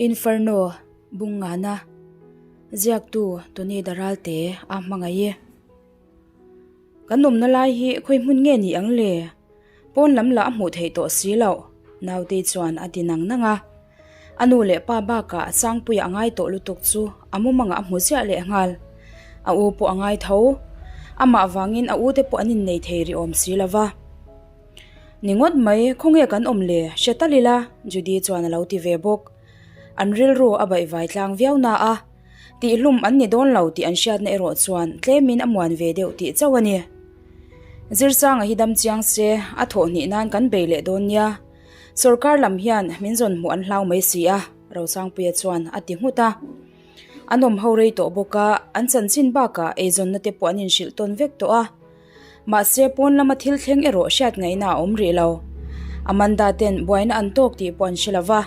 Inferno, Bungngana, Ziaktu Tony Daralte a hmangaih e. Kan awmna lai hi khawi hmun nge ni ang le? Pawn lam lah a hmuh theih tawh si loh, Nautei chuan a ti nang nang a. A nu leh pa bakah Sangpuia a ngai tawh lutuk chu a mumangah a hmu ziah leh nghal. A u pawh a ngai tho. Amah vangin a ute pawh an innei thei rih awm si lo va. Ni ngawt mai, khawnge kan awm le? Hre tal ila, Judy chuan a lo ti ve bawk. An rilru a baihvai tlang viau na a, tihlum an ni dawn lo tih an hriatna erawh chuan tlemin a muan ve deuh tih chauh a ni. Zirsanga hi dam chiang se, a thawh hnih nan kan bei leh dawn nia. Sorkar lam hian min zawn hmuh an hlau mai si a, Rosangpuia chuan a ti nghut a. An awm ho rei tawh bawk a, an chanchin bakah eizawnna te pawh an inhrilh tawn vek tawh a. Mahse pawn lama thil thleng erawh hriat ngaihna a awm rih lo. Amanda ten buaina an tawk tih pawh an hre lo va,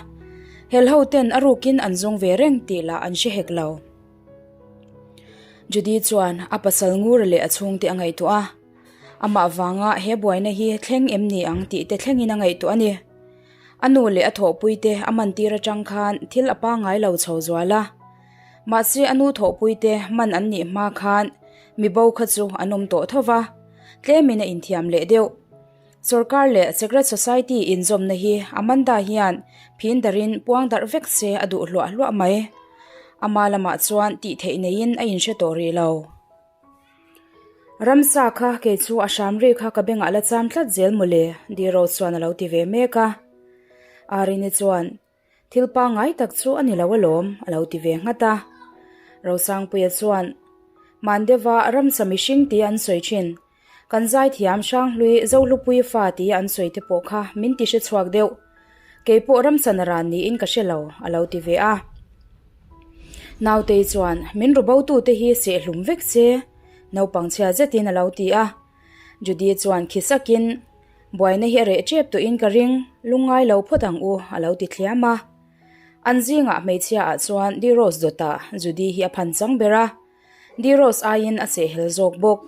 hel ho ten a rukin an zawng ve reng tih lah an hre hek lo. Judy chuan a pasal ngur leh a chhungte a ngaihtuah a. Amah vanga he buaina hi thleng em ni ang tih te thlengin a ngaihtuah a ni. A nu leh a thawhpuite a mantir atang khan thil a pangngai lo chho zual a. Mahse a nu thawhpuite man an nih hma khan mi bo kha chu an awm tawh tho va, tlemin a inthiam leh deuh. Sorkar leh Secret Society inzawmna hi Amanda hian phin darin puang darh vek se a duh hluah hluah mai. Ama lamah chuan tih theih neiin a inhre tawh rih lo. Ramsa kha kei chu a hram ri kha ka bengah la cham tlat zel mawle, Diro chuan a lo ti ve mek a. Arini chuan, Thil pangngai tak chu a ni lo alawm, a lo ti ve nghat a. Rosangpuia chuan, Mandeva ramsa mihring tia an sawi thin. Kan zaithiam Hranghlui Zohlupui fa tia an sawi te pawh kha min ti hre chhuak deuh. Kei pawh ramsa naran niin ka hre lo, a lo ti ve a. Nautei chuan, Min ru botute hi sehhlum vek se, naupang chhia zetin a lo ti a. Judy chuan khi sakin, Buaina hi a reh tep tawhin ka ring, lungngai lo phawt ang u, a lo ti thliam a. An zingah hmeichhia ah chuan Di-Rose dawtah Judy hi a phan chang ber a. Di-Rose aiin a sehhel zawk bawk.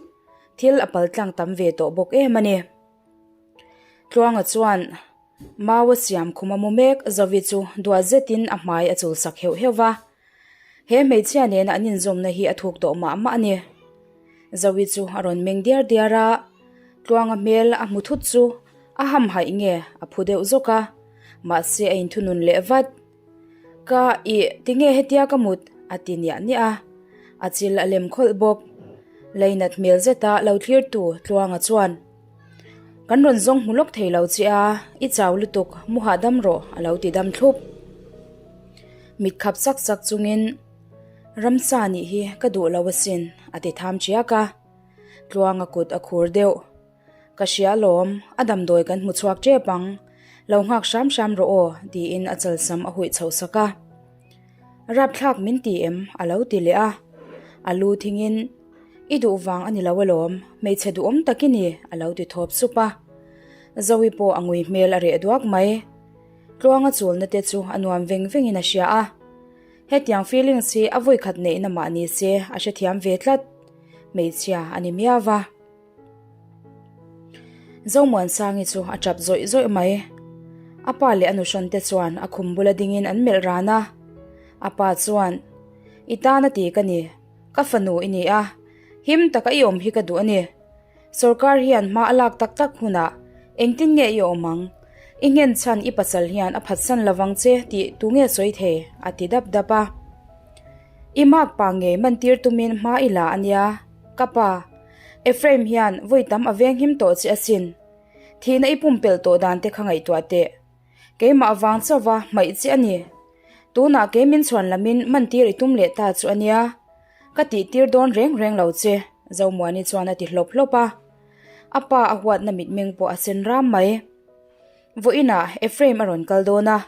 Thil a paltlang tam ve tawh bawk em a ni. Tluanga chuan Mau a siam khum a mu mek, Zovi chu duat zetin a hmai a chulsak heuh heuh va. He hmeichhia nena an inzawmna hi a thuk tawh mah mah a ni. Zovi chu a rawn meng diar diar a, Tluanga hmel a hmu thut chu a hamhaih nge a phu deuh zawk a, mahse a inthunun leh vat. Ka ih, tinge hetia ka mut? a ti niah niah a, a chil a lem khawlh bawk. Leinat hmel zeta lo thlirtu Tluanga chuan, Kan rawn zawng hmu lawk thei lo che a, i chau lutuk, mu hahdam rawh, a lo ti dam thlup. Mit khap chak chak chungin, Ramsa nih hi ka duh lo asin, a ti tham chiak a. Tluanga kut a khur deuh. Ka hria alawm, a damdawi kan hmu chhuak tep ang, lo nghak hram hram rawh aw, tiin a chalsam a huih chhoh sak a. Rapthlak min ti em? a lo ti leh a. A lu thingin, I duh vang a ni lo alawm, hmeichhe duhawm tak i ni, a lo ti thawp sup a. Zoe pawh a ngui hmel a reh duak mai. Tluanga chulna te chu a nuam veng vengin a hria a. Hetiang feelings hi a vawikhat neihna mah ni se a hrethiam ve tlat. Hmeichhia a ni miau va. Zomuansangi chu a tap zawih zawih mai. A pa leh a nuhrawn te chuan a khum bula dingin an melh ran a. A pa chuan, I tan a ti ka ni, ka fanu i ni a, him taka i awm hi ka duh a ni. Sorkar hian hma a lak tak tak hunah engtin nge i awm ang? I nghen chhan i pasal hian a phatsan lovang che tih tu nge sawi thei? a ti dap dap a. I mak pa ngei mantir tumin hma i la a nia, ka pa. Ephraim hian vawi tam a veng him tawh che asin. Thihna i pumpelh tawh dan te kha ngaihtuah teh. Keimah vang chauva hmaih che a ni. Tunah kei min chhuan lamin mantir i tum leh ta chu a nia. Ka tihtir dawn reng reng lo che, Zomuani chuan a ti hlawp hlawp a. A pa a huatna mitmeng pawh a sen ram mai. Vawiinah Ephraim a rawn kal dawn a.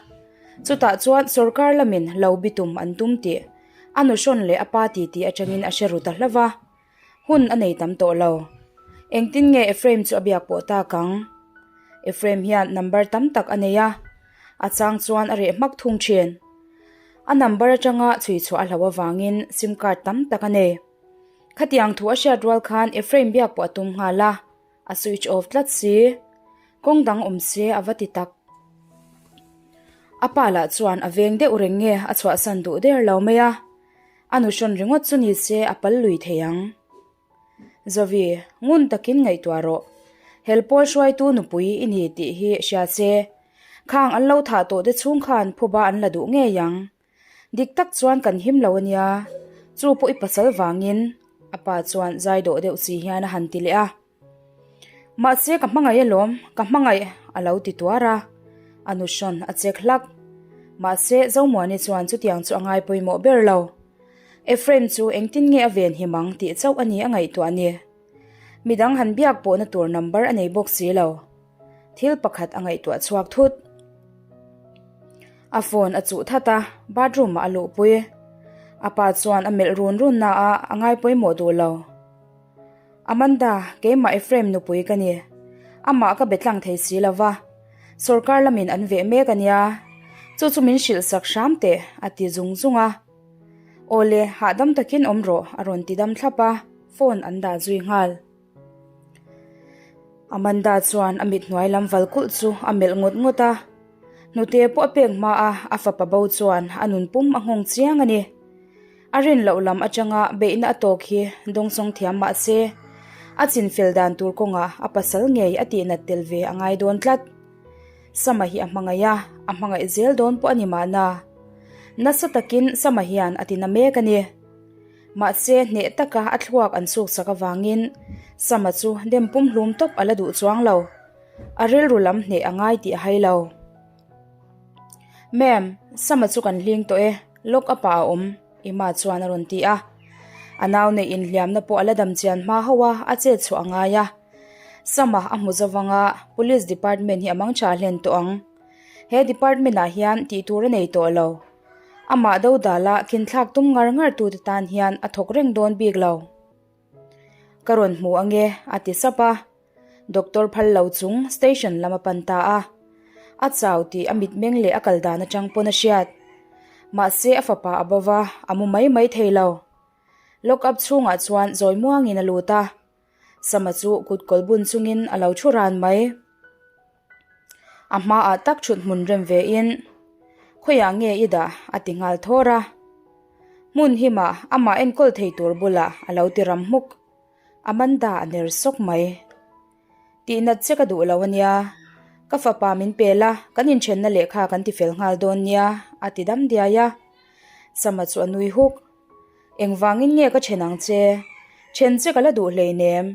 Chutah chuan sorkar lamin lo bitum an tum tih a nuhrawn leh a pa titi atangin a hre ru ta hlauh va. Hun a nei tam tawh lo. Engtin nge Ephraim chu a biak pawh tak ang? Ephraim hian number tam tak a nei a, a chang chuan a reh hmak thung thin. A number atanga chhui chhuah a hloh avangin sim card tam tak a nei. Khatiang thu a hriat rual khan Ephraim biak pawh a tum nghal a, a switch off tlat si. Kawng dang awm se a va ti tak. A pa lah chuan a veng deuh reng nge a chhuahsan duh der lo mai a, a nu hrawn ringawt chu ni se a pal lui thei ang. Zovi, ngun takin ngaihtuah rawh. Helpawl hruaitu nupui i ni tih hi hria che. Khang an lo thah tawh te chhung khan phuba an la duh ngei ang. Dik tak chuan kan him lo a nia, chu pawh i pasal vangin, a pa chuan zai dawh deuh si hian a han ti leh a. Mahse ka hmangaih alawm, ka hmangaih a lo ti tuar a, a nu hrawn a chek hlak. Mahse Zomuani chuan chutiang chu a ngai pawimawh ber lo. Ephraim chu engtin nge a ven him ang tih chauh a ni a ngaihtuah ni. Midang han biak pawhna tur number a nei bawk si lo. Thil pakhat a ngaihtuah chhuak thut. A phone a chuh that a, bathroom ah a luhpui. A pa chuan a melh run run na a, a ngai pawimawh duh lo. Amanda, keimah Ephraim nupui ka ni. Amah ka be tlang thei si lo va, sawrkar lamin an veh mek a nia. Chu chu min hrilh sak hram teh, a ti zung zung a. Awle, hahdam takin awm rawh, a rawn ti dam thlap a, phone an dah zui nghal. Amanda chuan a mit hnuai lam val kulh chu a melh ngawt ngawt a. Hnute pawh a pek hma a, a fapa bo chuan a nun pum a nghawng chiang a ni. A rin loh lam atanga beihna a tawk hi dawngsawng thiam mah se, a chinfel dan tur kawngah a pasal ngei a tihnat tel ve a ngai dawn tlat. Sama hi a hmangaih a, a hmangaih zel dawn pawh a ni mahna. Nasa takin Sama hian a tina mek a ni. Mahse, hneh taka a thluak an chhuksak avangin Sama chu dem pumhlum tawp a la duh chuang lo. A rilru lam hneh a ngai tih a hai lo. Ma'am, Sama chu kan hling tawh e, lock up ah a awm, Emma chuan a rawn ti a. A nau neih inhliamna pawh a la dam chian hma hauh a, a chet chhuah a ngai a. Sama a hmu zo vang a, Police Department hi a mang tha hlen tawh ang. He department ah hian tih tur a nei tawh lo. Amah dodala khinthlak tum ngar ngar tute tan hian a thawk reng dawn bik lo. Ka rawn hmu ange, a ti sap a. Doctor phal lo chung station lam a pan ta a. A chau tih a mitmeng leh a kal dan atang pawn a hriat. Mahse a fapa a bo va, a mu mai mai thei lo. Lock up chhungah chuan zawi muangin a lut a. Sama chu kut kawl bun chungin a lo thu ran mai. A hmaah tak thut hmun rem ve in, Khawiah nge i dah? a ti nghal thawr a. Hmun himah amah enkawl thei tur bulah a lo ti ram hmuk. Amanda a ner sawk mai. Tihnat che ka duh lo a nia. Ka fapa min pel a, kan inthenna lehkha kan tifel nghal dawn nia, a ti dam diai a. Sama chu a nui huk. Engvangin nge ka then ang che? Then che ka la duh hleinem.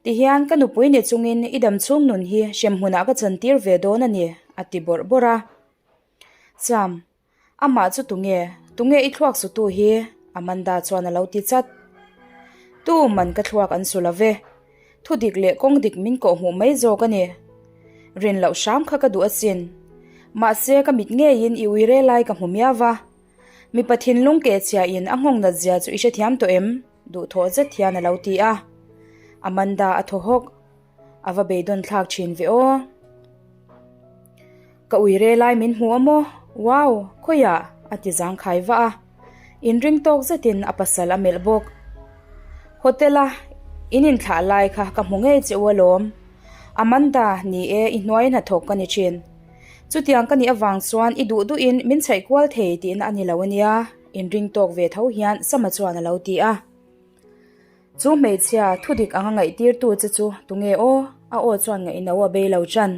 Tihian ka nupui ni chungin i damchhung nun hi hremhmunah ka chantir ve dawn a ni, a ti bawrh bawrh a. Sam. Amah chu tunge? Tunge i thluak sutu hi? Amanda chuan a lo ti chat. Tu man ka thluak an su lo ve. Thu dik leh kawng dik min kawh hmuh mai zawk a ni. Rin loh hram kha ka duh asin. Mahse ka mit ngeiin i ui re lai ka hmu miau va. Mipa thinlung keh chhiahin a nghawng nat zia chu i hrethiam tawh em? Duhthawh zet hian a lo ti a. Amanda a thaw hawk. A va beidawn thlak thin ve aw. Ka ui re lai min hmu a maw? Wow! Khawiah? A ti zangkhai vah a. Inring tawk zetin a pasal a melh bawk. Hotel a in inthlah lai kha ka hmu ngei che u alawm. Amanda, ni e, i hnuai hnathawk ka ni thin. Chutiang ka nih avang chuan i duh duhin min chhaih kual thei tihna a ni lo ania, inring tawk ve tho hian Sama chuan a lo ti a. Chu hmeichhia thudik anga ngaihtirtu che chu tunge aw? A aw chuan ngaihno a bei lo ṭan.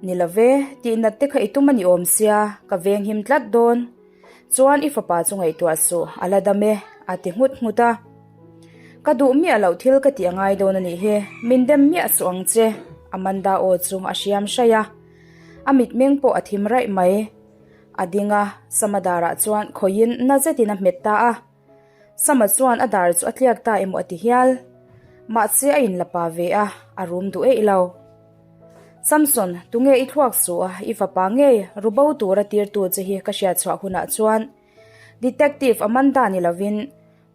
Ni lo ve, tihnat te kha i tum a ni awm sia, ka venghim tlat dawn. Chuan i fapa chu ngaihtuah suh, a la dam e, a ti nghut nghut a. Ka duh miah loh thil ka tih a ngai dawn a nih hi, min dem miah suh ang che, Amanda aw chu a hriam hraih a. A mitmeng pawh a thim raih mai. A ding a, Samadara chuan khawiin na zetin a hmet ta a. Sama chuan a dar chu a tliak ta emaw a ti hial. Mahse a inla pa ve a, a rum duh eih lo. Samson, tunge i thluak suh a, i fapa ngei rubo tura tirtu che hi ka hriat chhuah hunah chuan Detective Amanda ni lovin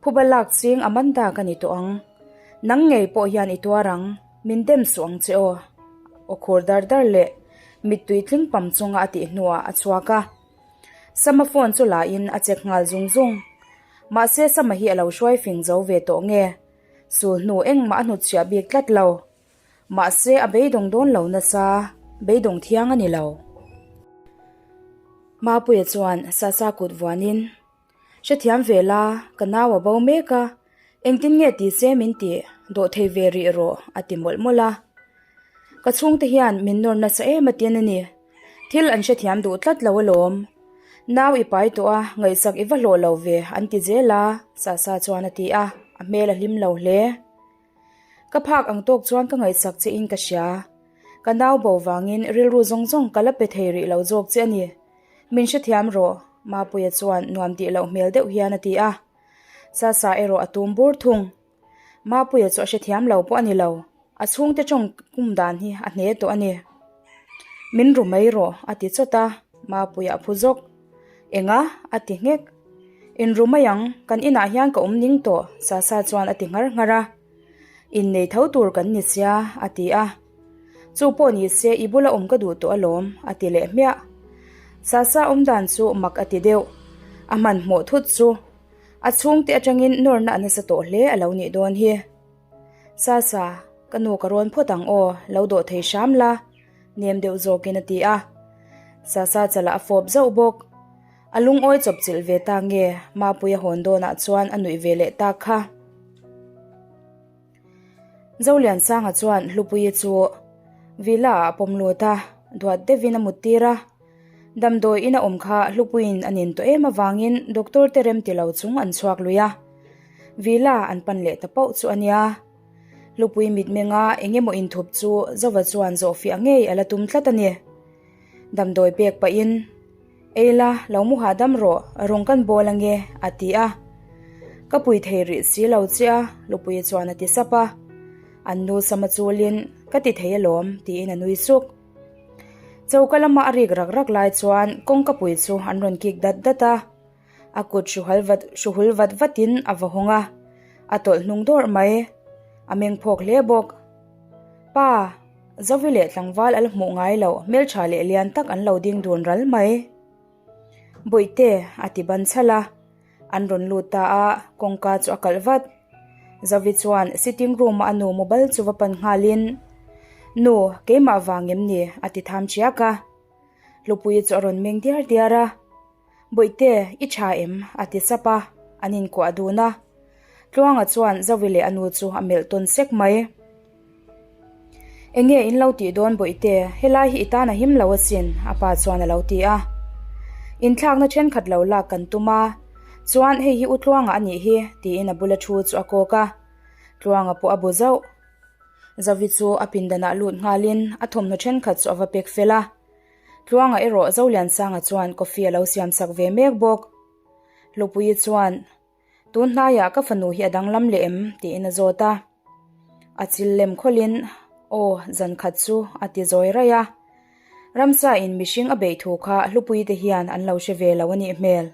phuba lak ching Amanda ka ni tawh ang. Nang ngei pawh hian i tuar ang, min dem suh ang che aw. Aw khur dar dar leh mittui tling pam chunga a tih hnuah a chhuak a. Sama phone chu la in a check nghal zung zung. Mahse Sama hi a lo hruai fing zo ve tawh nge? Sul hnu engmah a hnutchhiah bik tlat lo. Mahse a beidawng dawn lo nasa, beidawng thiang a ni lo. Mapuia chuan Sasa kut vuanin, Hrethiam ve la, ka nau a bo mek a, engtin nge ti se min tih dawh thei ve rih rawh a ti mawlh mawlh a. Ka chhungte hian min nawr nasa em a tin a ni. Thil an hrethiam duh tlat lo alawm. Nau i pai tawh a, ngaihsak i va hlawh lo ve an ti zel a, Sasa chuan a ti a, a hmel a hlim lo hle. Ka phak ang tawk chuan ka ngaihsak che in ka hria. Ka nau bo vangin rilru zawng zawng ka la pe thei rih lo zawk che a ni. Min hrethiam rawh, Mapuia chuan nuam tih loh hmel deuh hian a ti a. Sasa erawh a tum bur thung. Mapuia chu a hrethiam lo pawh a ni lo. A chhungte tawng kum dan hi a hne tawh a ni. Min ru mai rawh, a ti chawt a, Mapuia a phu zawk. Enga? a ti nghek. Inru mai ang, kan inah hian ka awm ning tawh, Sasa chuan a ti nghar nghar a. Innei tho tur kan ni sia, a ti a. Chu pawh ni se i bula awm ka duh tawh alawm, a ti leh hmiah. Sasa awm dan chu mak a ti deuh. A hmanhmawh thut chu a chhungte atangin nawrna a nasa tawh hle a lo nih dawn hi. Sasa, ka nu ka rawn phawt ang aw, lo dawh thei hram la, nem deuh zawkin a ti a. Sasa chalah a fawp zauh bawk. A lungawi chawpchilh ve ta nge Mapuia hawn dawnah chuan a nuih ve leh tak kha. Zoliansanga chuan Hlupuii chu Villa ah a pawm lut a, duat deuhin a mut tir a. Damdawi in a awm kha Hlupuiin a nin tawh em avangin doctor te rem ti lo chung an chhuak lui a. Villa an pan leh ta pauh chu a nia. Hlupui mitmenga eng emaw inthup chu Zova chuan zawhfiah ngei a la tum tlat a ni. Damdawi pek pahin, Ei la, lo mu hahdam rawh, rawng kan bawl ange, a ti a. Ka pui thei rih si lo che a, Lupuii chuan a ti sap a. An nu sama chulin, Ka ti thei alawm, tiin a nui suk. Choka lama a rik rak rak lai chuan kawngka pui chu an rawn kik dat dat a. A kut hruhal vat hruhul vat vatin a va hawng a, a tawlh hnung dawrh mai. A meng phawk hle bawk. Pa, Zovi leh tlangval a la hmuh ngai loh hmeltha leh lian tak an lo ding dun ral mai. Bawihte, a ti ban chhalh a. An rawn lut ta a, kawngka chu a kalh vat. Zovi chuan sitting room-a a nu mobile chu va pan nghalin, Nu, keimah vang em ni? a ti tham chiak a. Hlupuii chu a rawn meng diar diar a. Bawihte, i tha em? a ti sap a, an inkuah dun a. Tluanga chuan Zovi leh a nu chu a melh tawn sek mai. Enge in lo tih dawn Bawihte, helai hi i tan a him lo asin, a pa chuan a lo ti a. Inthlakna thenkhat lo lak kan tum a, chuan hei hi U Tluanga a nih hi, tiin a bula thu chu a kawk a. Tluanga pawh a bu zauh. Zovi chu a pindanah lut nghalin a thawmhnaw thenkhat chu a va pek fel a. Tluanga erawh Zoliansanga chuan coffee a lo siam sak ve mek bawk. Hlupuii chuan, Tun hnaiah ka fanu hi a danglam leh em? tiin a zawt a. A chil lem khawlhin, Aw, zan khat chu, a ti zawi raih a. Ramsa in mihring a beih thu kha Hlupuii te hian an lo hre ve lo a nih hmel.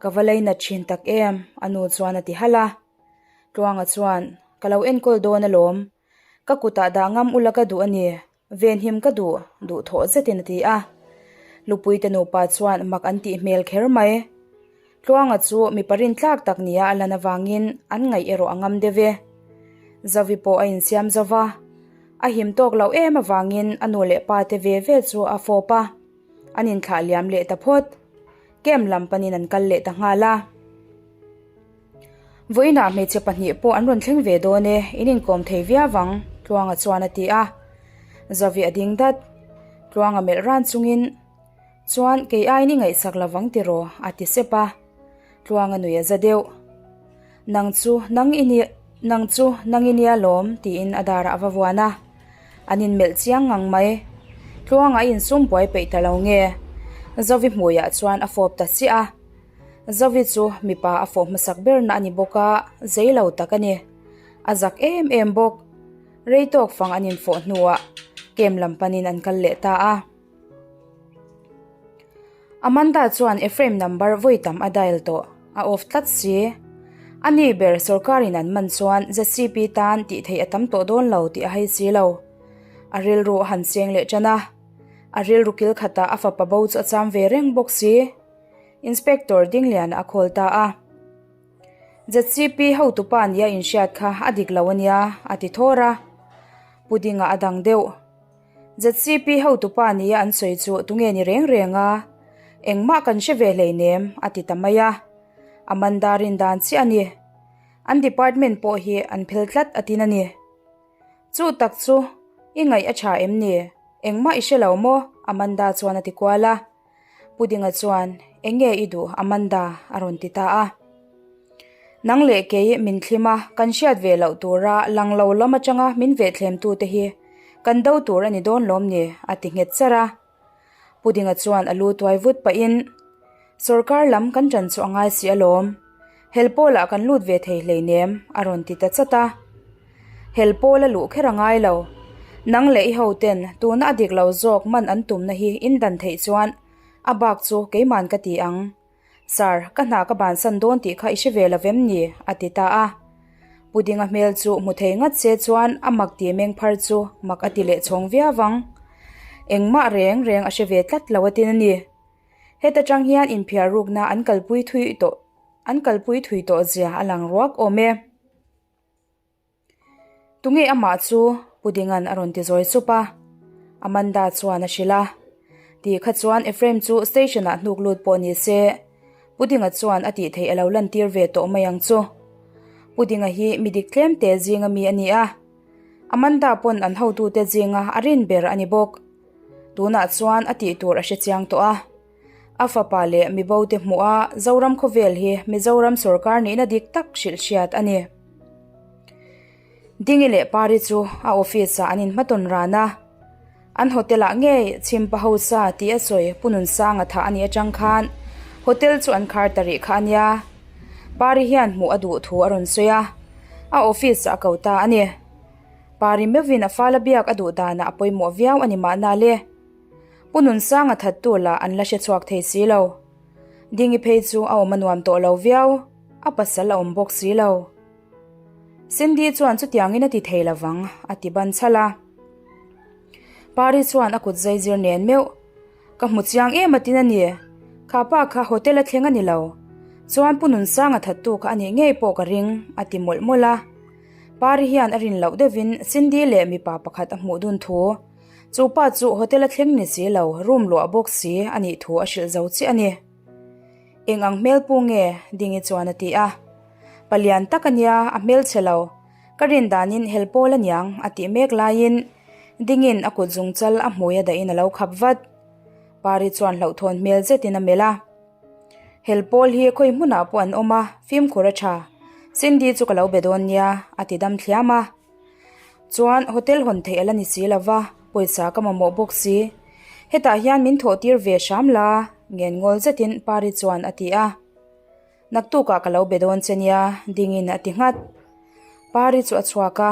Ka va leinat thin tak em? a nu chuan a ti halh a. Tluanga chuan, Ka lo enkawl dawn alawm. Ka kutah dah ngam ula ka duh a ni. Venhim ka duh, duh thawh zetin a ti a. Lupuite nupa chuan mak an tih hmel kher mai. Tluanga chu mipa rintlak tak nia a lan avangin an ngaih erawh a ngam deuh e. Zovi pawh a insiam zo va, a him tawk loh em avangin a nu leh pa te ve ve chu a fawp a, an inthlah liam leh ta phawt. Camp lam panin an kal leh ta nghal a. Vawiinah hmeichhe pahnih pawh an rawn thleng ve dawn e, in inkawm thei viau ang, Tluanga chuan a ti a. Zavi a ding dat. Tluanga melh ran chungin, Chuan kei aiin i ngaihsak lo vang tiraw? a ti sep a. Tluanga nui a za deuh. Nang chu nang i ni, nang chu nang i nia lawm, tiin a darah a va vuan a. An inmelh chiang ngang mai. Tluanga a insum buai peih ta lo nge? Zovi hmuiah chuan a fawp ta chiah a. Zovi chu mipa a fawh hmasak berna a ni bawk a, zei lo tak a ni. A zak em em bawk. Rei tawk fang an infawh hnuah kem lam panin an kal leh ta a. Amanda chuan Ephraim number vawi tam a dial tawh, a off tlat si. A ni ber sorkarin an man chuan ZCP tan tih theih a tam tawh dawn lo tih a hai si lo. A rilru a han cheng leh tan a. A rilru kil khatah a fapa bo chu a cham ve reng bawk si. Inspector Dingliana a call ta a. ZCP hotupa nia inhriat kha a dik lo a nia, a ti thawr a. Pu Dinga a dang deuh. ZCP hotupa nia an sawi chu tunge ni reng reng a? Engmah kan hre ve hleinem, a ti ta mai a. Amanda rin dan chiah a ni. An department pawh hi an phel tlat a tin a ni. Chu tak chu i ngaih a tha em ni? Engmah i hre lo maw? Amanda chuan a ti kual a. Pu Dinga chuan, Eng nge i duh Amanda? a rawn ti ta a. Nang leh kei min thlim a, kan hriat ve loh tura lang lo lam atanga min vehthlem tute hi kan do tur a ni dawn lawm ni? a ti nghet charh a. Pu Dinga chuan a lu tuai vut pahin, Sorkar lam kan ṭan chu a ngai si alawm. Hel pawlah kan lut ve thei hleinem, a rawn ti ta chat a. Hel pawl a luh kher a ngai lo. Nang leh i hoten tuna a dik lo zawk man an tumna hi in dan theih chuan a bak chu keiman ka ti ang. Sir, ka hna ka bansan dawn tih kha i hre ve lo vem ni? a ti ta a. Pu Dinga hmel chu hmu thei ngat se chuan a mak ti meng phar chu mak a ti leh chhawng viau ang. Engmah reng reng a hre ve tlat lo a tin a ni. Heta tang hian inphiar rukna an kalpui thui tawh an kalpui thui tawh zia a lang ruak awm e. Tunge amah chu Pu Dinga'n a rawn ti zawi sup a, Amanda chuan a hrilh a. Ti kha chuan Ephraim chu station ah hnuk lut pawh ni se, Pu Dinga chuan a tih theih a lo lantir ve tawh mai ang chu. Pu Dinga hi mi dik tlem te zinga mi a ni a, Amanda pawn an hotute zinga a rin ber a ni bawk. Tunah chuan a tih tur a hre chiang tawh a. A fapa leh mibote hmuh a Zoram khawvel hi Mizoram sorkar nihna dik tak hrilh hriat a ni. Dingi leh Pari chu a office ah an inhmatawn ran a. An hotel ah ngei Chhimpa Hausa tih a sawi Pu Nunsanga thah a nih atang khan hotel chu an khar ta rih kha a nia. Pari hian hmuh a duh thu a rawn sawi a, a office ah a ko ta a ni. Pari meuhin a fala biak a duh danah a pawimawh viau a ni mahna le. Pu Nunsanga thattu lah an la hre chhuak thei si lo. Dingi phei chu a awm a nuam tawh lo viau, a pasal a awm bawk si lo. Cindy chuan chutiangin a ti thei lovang a ti ban chhalh a. Pari chuan a kut zai zir nen meuh, Ka hmu chiang em a tin a ni. Kha pa kha hotel a thleng a ni lo. Chuan Pu Nunsanga thattu kha a nih ngei pawh ka ring a ti mawlh mawlh a. Pari hian a rin loh deuhin Cindy leh mipa pakhat a hmuh dun thu. Chu pa chu hotel a thleng ni si lo, room luah bawk si a nih thu a hrilh zo chiah a ni. Eng ang hmel pu nge? Dingi chuan a ti a. Palian tak a nia, a hmel chhe lo. Ka rin danin hel pawl a niang a tih mek laiin Dingin a kut zung chal a hmui a dahin a lo khap vat. Pari chuan hlauhthawn hmel zetin a melh a. Hel pawl hi khawi hmunah pawh an awm a, fimkhur a tha. Cindy chu ka lo be dawn nia, a ti dam thliam a. Chuan hotel hawn theih a la ni si lo va, pawisa ka mamawh bawk si. Hetah hian min thawh tir ve hram la, ngen ngawl zetin Pari chuan a ti a. Naktukah ka lo be dawn che nia, dingin a ti nghat. Pari chu a chhuak a,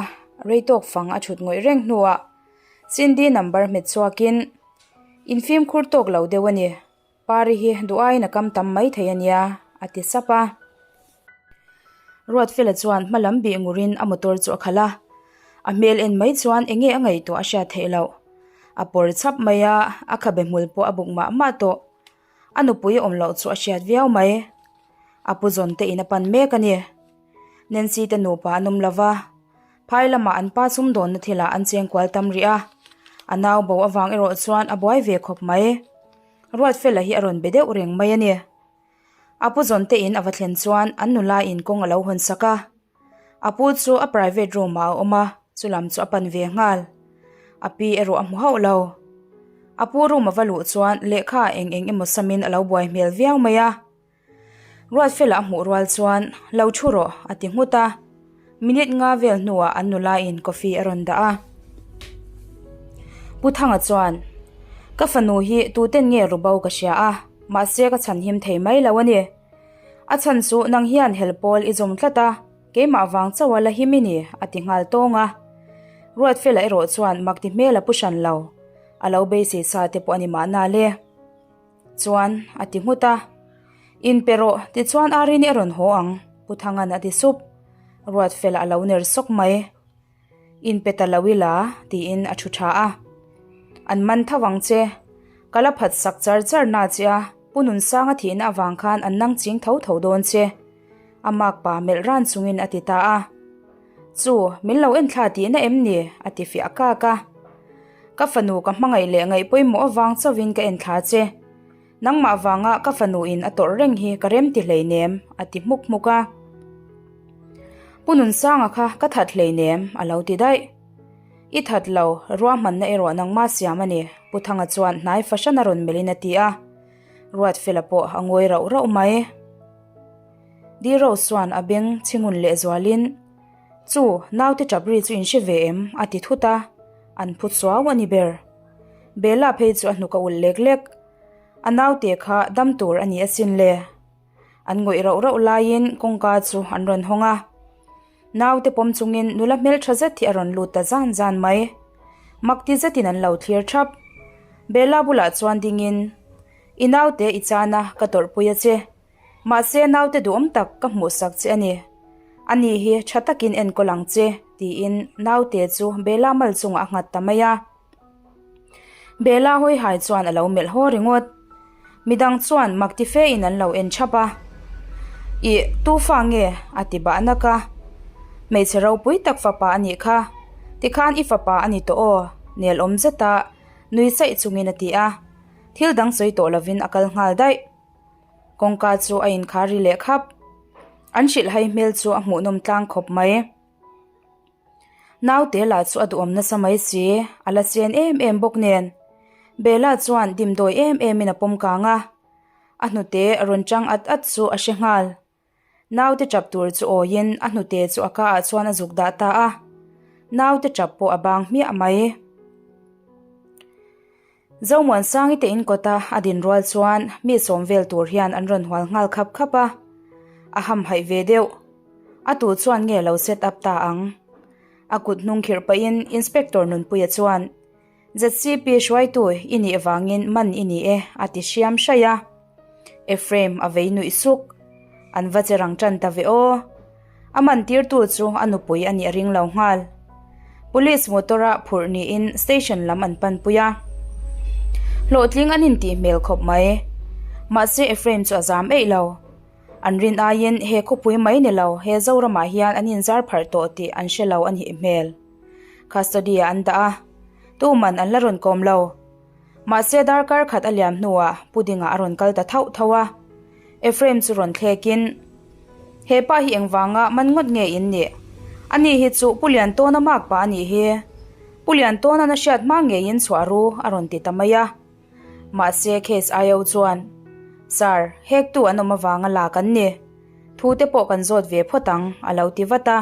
rei tawk fang a thut ngawih reng hnuah Cindy number hmet chhuakin, In fimkhur tawk lo deuh a ni. Pari hi duh aiin a kam tam mai thei a nia, a ti sap a. Ruatfela chuan hma lam bih ngurin a motor chu a khalh a. A hmel en mai chuan eng nge a ngaihtuah a hriat theih loh. A pawr chhap mai a, a khabe hmul pawh a buk mah mah tawh. A nupui awm loh chu a hriat viau mai. A pu zawn te in a pan mek a ni. Nancy te nupa an awm lo va. Phai lamah an pa sumdawnna thilah an cheng kual tam rih a, a nau bo avang erawh chuan a buai ve khawp mai. Ruatfela hi a rawn be deuh reng mai a ni. A pu zawn te in a va thlen chuan an nula in kawng a lo hawn sak a. A pu chu a private room ah a awm a, chulam chu a pan ve nghal. A pi erawh a hmu hauh lo. A pu room a va luh chuan lehkha eng eng emaw samin a lo buai hmel viau mai a. Ruatfela a hmuh rual chuan, Lo thu rawh, a ti nghut a. Minute nga vel hnuah an nulain coffee a rawn dah a. Pu Thanga chuan, Ka fanu hi tuten nge rubo ka hria a, mahse ka chhanhim thei mai lo a ni. A chhan chu nang hian hel pawl i zawm tlat a, keimah vang chauha la him i ni, a ti nghal tawng a. Ruatfela erawh chuan mak ti hmel a pu hran lo. A lo beisei sa te pawh a ni mahna le. Chuan a ti nghut a, In pe rawh, tichuan Arini a rawn haw ang, Pu Thanga'n a ti sup. Ruatfela a lo ner sawk mai. In pe ta lo ila, tiin a thu tha a. An man tho ang che. Ka la phat sak char char na che a, Pu Nunsanga thihna avang khan an nang ching tho tho dawn che. A makpa melh ran chungin a ti ta a. Chu, min lo en thla tihna em ni? a ti fiah kak a. Ka fanu ka hmangaih leh ngaih pawimawh avang chauhin ka en thla che. Nangmah vanga ka fanu in a tawrh reng hi ka rem ti hleinem, a ti hmuk hmuk a. Pu Nunsanga kha ka that hleinem, a lo ti daih. I that lo, ruahmanna erawh nangmah siam a ni, Pu Thanga chuan hnai fahran a rawn melhin a ti a. Ruatfela pawh a ngawi rauh rauh mai. Di Rose chuan a beng chhingun lehzualin, Chu, naute tap ri chu in hre ve em? a ti thut a, an phu chuau a ni ber. Bella phei chu a hnuk a ulh lek lek. A naute kha dam tur a ni asin le. An ngawih rauh rauh laiin kawngka chu an rawn hawng a. Naute pawm chungin nula hmeltha zet hi a rawn lut ta zan zan mai. Makti zetin an lo thlir thap. Bella bulah chuan dingin, I naute i chan a, ka tawrhpui a che. Mahse naute duhawm tak ka hmuhsak che a ni. Ani hi tha takin enkawl ang che, tiin naute chu Bella mal chungah a nghat ta mai a. Bella hawihai chuan a lo melh haw ringawt. Midang chuan mak ti fe in an lo en thap a. Ih, tu fa nge? a ti bah nak a. Hmeichhe ropui tak fapa a nih kha. Tikhan i fapa a ni tawh aw, nel awm zeta nui saih chungin a ti a. Thil dang sawi tawh lovin a kal nghal daih. Kawngka chu a inkhar ri leh khap. An hrilhhai hmel chu a hmuhnawm tlang khawp mai. Naute lah chu a duhawm nasa mai si, a la sen em em bawk nen. Bella chuan dimdawi em emin a pawm kang a, a hnute rawn chang at at chu a hre nghal. Naute tap tur chu awiin a hnute chu a kaah chuan a zuk dah ta a, naute tap pawh a bang hmiah mai. Zomuansangi te in kawta a din rual chuan mi sawm vel tur hian an rawn hual nghal khap khap a, a hamhaih ve deuh. A tu chuan nge lo set up ta ang? A kut hnung khirh pahin Inspector Nunpuia chuan, ZCP hruaitu i nih vangin man i ni e a ti hriam hraih a. Ephraim a vei nuih suk. An va che rang tan ta ve aw. A man tirtu chu a nupui a nih a ring lo nghal. Police motor a phurh niin station lam an panpui a. Hlawhtling an intih hmel khawp mai. Mahse Ephraim chu a zam eih lo. An rin aiin he khawpui mai ni lo he Zoramah hian an inzar pharh tawh tih an hre lo a nih hmel. Custody ah an dah a. Tuman an la rawn kawm lo. Mahse darkar khat a liam hnuah Pudinga a rawn kal ta thauh thauh a, Ephraim chu rawn thlekin, He pa hi engvanga man ngawt nge in nih? Ani hi chu Pu Liantawna mak pa a nih hi. Pu Liantawna'n a hriat hma ngeiin chhuah ru a rawn ti ta mai a. Mahse case IO chuan, Sir, hektu an awm avanga la kan ni. Thu te pawh kan zawt ve phawt ang, a lo ti vat a.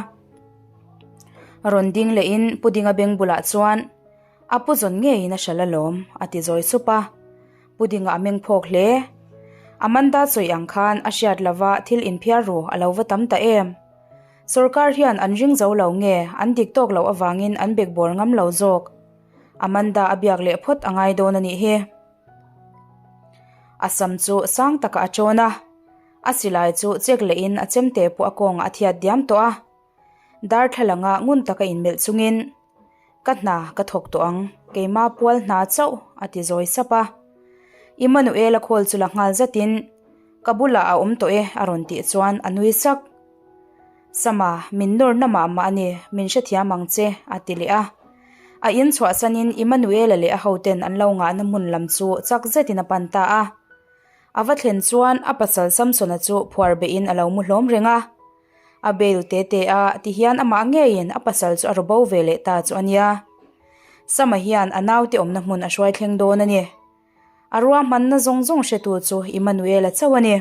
Rawn ding lehin Pudinga beng bulah chuan, A pu zawn ngeiin a hral alawm, a ti zawi sup a. Pudinga a meng phawk hle. Amanda sawi ang khan a hriat lova thil inphiar ru a lo va tam ta em. Sorkar hian an ring zo lo nge an dik tawk loh avangin an bekbawr ngam lo zawk. Amanda a biak leh phawt a ngai dawn a nih hi. A sam chu sang takah a chawn a. A silai chu check lehin a chemte pawh a kawngah a thiat diam tawh a. Darthlalanga ngun taka inmelh chungin. Ka hna ka thawk tawh ang, keima pual hna chauh, a ti zawi sap a. Immanuel a call chu la nghal zatin, Ka bulah a awm tawh e, a rawn tih chuan a nui sak. Sama, min nawr na mah mah a ni, min hrethiam ang che, a ti leh a. A in chhuahsanin Immanuel-a leh a hoten an lo ngahna hmun lam chu chak zetin a pan ta a. A va thlen chuan a pasal Samsona chu phuar behin a lo mu hlawm reng a. A bail te te a, tihian amah ngeiin a pasal chu a ru bo ve leh ta chu a nia. Sama hian a naute awmna hmun a hruai thleng dawn a ni. A ruahmanna zawng zawng hretu chu Immanuel-a chauh a ni.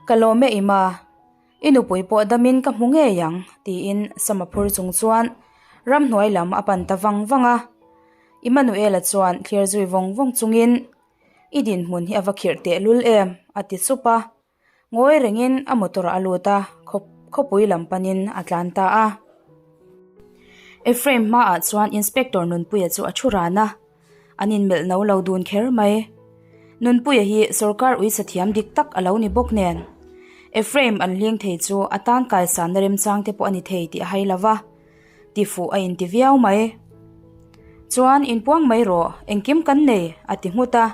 Ka lawm e Ima, i nupui pawh damin ka hmu ngei ang, tiin Sama phur chung chuan ramhnuai lam a pan ta vang vang a. Immanuel-a chuan thlir zui vawng vawng chungin, I dinhmun hi a va khirh tehlul em? a ti sup a. Ngawi rengin a motor ah a lut a, khawpui lam panin a tlan ta a. Ephraim hmaah chuan Inspector Nunpuia chu a thu ran a, an inmelh no lo dun kher mai. Nunpuia hi sorkar uisa thiam dik tak a lo ni bawk nen. Ephraim an hling thei chu a tan kaisanna remchang te pawh a ni thei tih a hai lo va. Ti fuh a inti viau mai. Chuan inpuang mai rawh, engkim kan nei, a ti nghut a.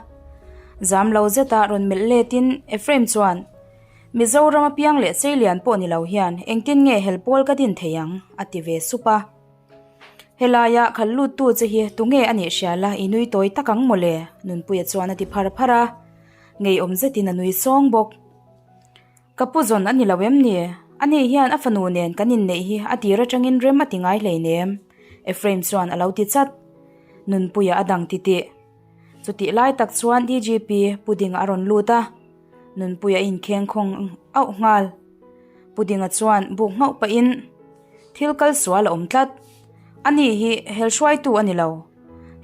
Zam lo zeta rawn melh letin Ephraim chuan, Mizoram a piang leh Seilian pawh ni lo hian engtin nge hel pawl ka din thei ang? a ti ve sup a. Helaia khalh luttu che hi tunge a nih hria la i nui tawi tak ang mawle, Nunpuia chuan a ti phar phar a. Ngeiawm zetin a nui sawng bawk. Ka pu zawn a ni lo em ni? Ani hian a fanu nen kan inneih hi a tir atangin rem a ti ngai hleinem, Ephraim chuan a lo ti chat. Nunpuia a dang titih. Chutih lai tak chuan DGP Pu Dinga a rawn lut a, Nunpuia a inkheng khawng auh nghal. Pu Dinga chuan buk nghauh pahin, Thil kal sual a awm tlat. Ani hi hel hruaitu a ni lo.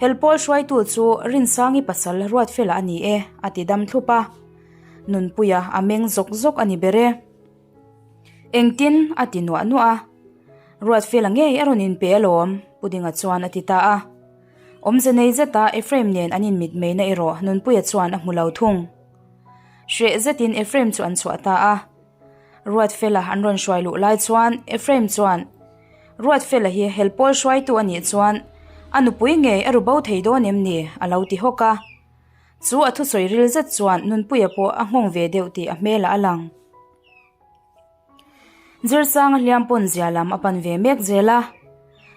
Hel pawl hruaitu chu Rinsangi pasal Ruatfela a ni e, a ti dam thlup a. Nunpuia a meng zawk zawk a ni ber e. Engtin a ti nuah nuah a. Ruatfela ngei a rawn inpe alawm, Pu Dinga chuan a ti ta a. Awmze nei zeta Ephraim nen an inmitmeina erawh Nunpuia chuan a hmu lo thung. Hreh zetin Ephraim chu an chhuah ta a. Ruatfela an rawn hruai luh lai chuan Ephraim chuan, Ruatfela hi helpawl hruaitu a nih chuan a nupui ngei a ru bo thei dawn em ni? a lo ti hawk a. Chu a thusawi ril zet chuan Nunpuia pawh a nghawng ve deuh tih a hmelah a lang. Zirsanga hliam pawn zia lam a pan ve mek zel a,